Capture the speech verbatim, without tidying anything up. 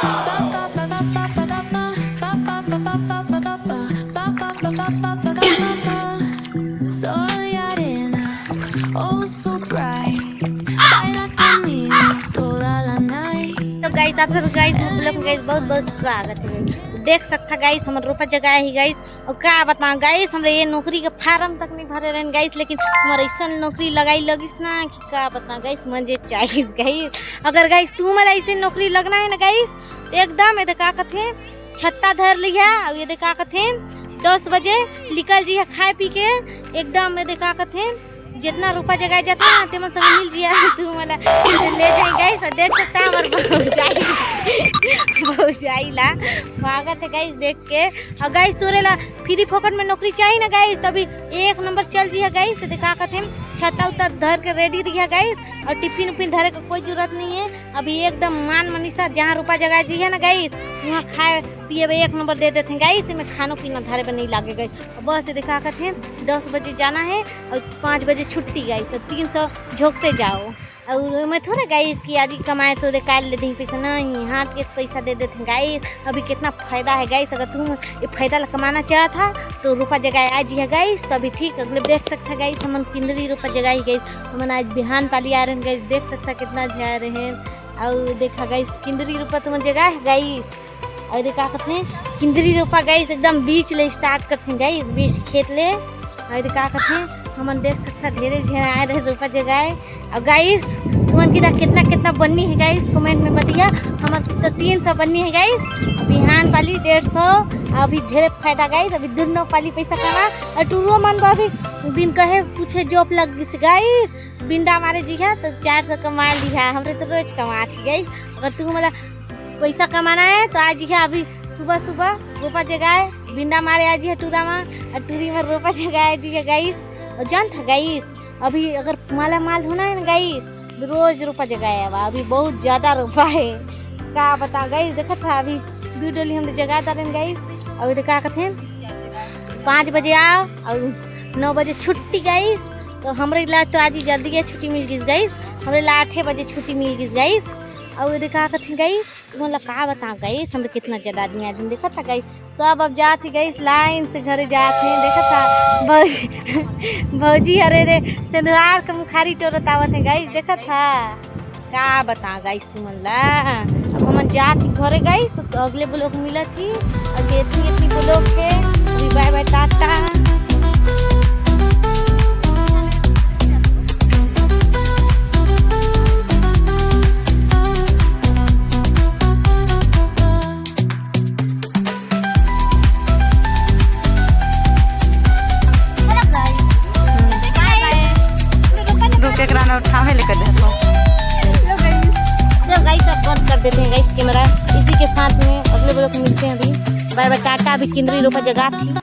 Soy arena, oh so bright. Baila conmigo toda la night. तो गाइस, आप सब गाइस मोर blog में गाइस बहुत बहुत स्वागत है। देख सकता गाइस, हमर रोपा जगाए ही गाइस। और का बताऊं गाइस, हमरे ये नौकरी के फार्म तक नहीं भरे रहन गाइस, लेकिन हमर ऐसा नौकरी लगाई लगिस ना कि का बताऊं गाइस, मन जे चाहिस गाइस। अगर गाइस तुमन ला ऐसे नौकरी लगना है ना गाइस, एकदम ये दे का कथे, छत्ता धर लिहा। और ये दे का कथे, दस बजे निकल जिहा खाए पी के, एकदम ये दे का कथे, जितना रुपा जगाए जाथे ना, तेमन सब मिल जिहा। तुमन ला ले जाए गाइस, देख सकता है हमर भौजाई, भौजाई ला भागत है गाइस देख के। और गाइस, तोरे ला फ्री फोकट में नौकरी चाहिए ना गाइस, तो अभी एक नंबर चल जिहा गाइस। तो देखा कथे, छत्ता उत्ता धर के रेडी रहिहा गाइस, और टिफिन उफिन धरे का कोई जरूरत नहीं है। अभी एकदम मान मनीषा जहाँ रुपा जगाए जिहा ना गाइस, वहाँ खाए पिए बर एक नंबर दे देथे गाइस। इमे खानो पीना धरे बर नहीं लागे गाइस। और बस ये देखा कथे, दस बजे जाना है और पाँच बजे छुट्टी गाइस, तो तीन सौ झोंकते जाओ। और मैं थोड़ा गाइस कि आज ही कमाए तो दे काल ले देही पैसा, नहीं, हाथ के पैसा दे देथे गाइस। अभी कितना फायदा है गाइस, अगर तुम ये फायदा ला कमाना चाहत हा तो रुपा जगाए आ जिहा गाइस, तो अभी ठीक अगले देख सकता गाइस, हमन किंदरी रुपा जगाए ही गाइस। हमन आज बिहान पाली आ रहे हैं गाइस, देख सकता कितना झा रहे हैं। और देखा गाइस, किंदरी रुपा तुमन जगाए है गाइस। और ये का कथे, किंदरी रोपा गाइस, एकदम बीच ले स्टार्ट करथे गाइस, बीच खेत ले। और ये का कथे, हमन देख सकता ढेरे झन आए रहे रोपा जगाए। और गाइस, तुमन कितना कितना कितना बन्नी है गाइस, कमेंट में बतिया। हमर तो तीन सौ बन्नी है गाइस, बिहान पाली डेढ़ सौ। अभी ढेरे फायदा गाइस, अभी दोनों पाली पैसा कमा। और टुरुआ मन तो अभी बिन कहे पूछे जॉब लग गिस गाइस, बिंडा मारे जिहा तो चार सौ कमा लिहा। हमरे तो रोज कमात ही गाइस। अगर तू मोला पैसा कमाना है तो आ जिहा अभी सुबह सुबह रोपा जगाए, बिंडा मारे आ जिहा टूरा मा, और टूरी मा रोपा जगाए आ जिहा गाइस। और जानथा गाइस, अभी अगर माला माल होना है ना गाइस, रोज रोपा जगाए आवा, अभी बहुत ज्यादा रोपा है। का बताओ गाइस, देखा था अभी दू डोली हमने जगा डालेन गाइस। अभी देखा कथे पाँच बजे आओ और नौ बजे छुट्टी गाइस। तो हमरे ला तो आज ही जल्दी के छुट्टी मिल गिस गाइस, हमरे ला आठे बजे छुट्टी मिल गिस गाइस। और ये देखा कथे गाइस, तुमन ला का बताओ गाइस, हमरे कितना ज्यादा आदमी आज देखा था गाइस। सब अब जात ही गाइस, लाइन से घरे जात हैं। देखा था भौजी, भौजी अरे रे सेंधुआर के मुखारी टोरत आवत है गाइस। देखा था, का बताओ गाइस तुमन ला। अब हमन जात ही घरे गाइस, तो अगले ब्लॉग मिलत ही। अच्छा, इतनी इतनी ब्लॉग है, अभी बाय बाय टाटा। रुक, एकरा ना उठावे लेकर देखो। तो गाइस, अब बंद कर देते हैं गाइस कैमरा। इसी के साथ में अगले ब्लॉग में मिलते हैं। अभी बाय बाय टाटा। अभी किंदरी रोपा जगा थी।